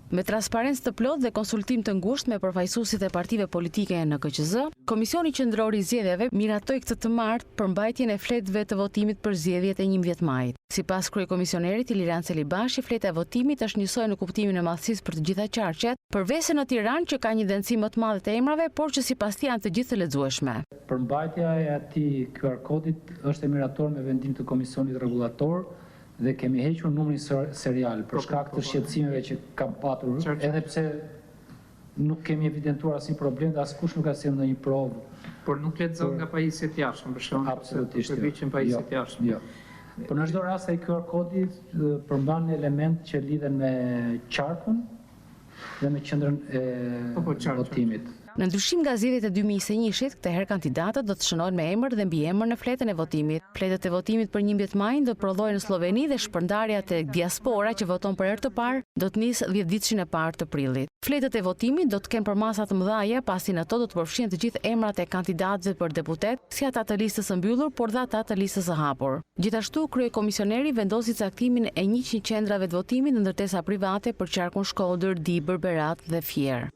Me transparencë të plotë dhe konsultim të ngushtë me përfaqësuesit e partive politike në KQZ, Komisioni Qendror i Zgjedhjeve miratoi këtë të martë përmbajtjen e fletëve të votimit për zgjedhjet e 11 majit. Sipas kryekomisionerit Ilirian Celibashi, fleta e votimit është njësoj në kuptimin e madhësisë për të gjitha qarqet, përveçse në Tiranë që ka një dendësi më të madhe të emrave, por që sipas tij janë të gjithë të lexueshme. Përmbajtja e atij QR kodit është e miratuar me vendim të Komisionit Rregullator dhe kemi hequr numrin serial për shkak të shqetësimeve që kam patur, edhe pse nuk kemi evidentuar asnjë problem dhe askush nuk ka sjellë ndonjë provë. Por nuk lexohet nga pajisjet e jashtme, për shembull, Absolutisht jo. përpiqen pajisjet e jashtme. Jo. Po në çdo rast ai QR kodi përmban elementë që lidhen me qarkun dhe me qendrën e Po, po, qartë, votimit. Në ndryshim nga zgjedhjet e 2021-shit, këtë herë kandidatët do të shënohen me emër dhe mbiemër në fletën e votimit. Fletët e votimit për 11 majin do të prodhohen në Slloveni dhe shpërndarja tek diaspora që voton për herë të parë do të nisë 10 ditëshin e parë të prillit. Fletët e votimit do të kenë përmasa të mëdha, pasi në to do të përfshihen të gjithë emrat e kandidatëve për deputet, si ata të listës së mbyllur, por dhe ata të listës së hapur. Gjithashtu, kryekomisioneri vendosi caktimin e 100 qendrave të votimit në ndërtesa private për qarkun Shkodër, Dibër, Berat dhe Fier.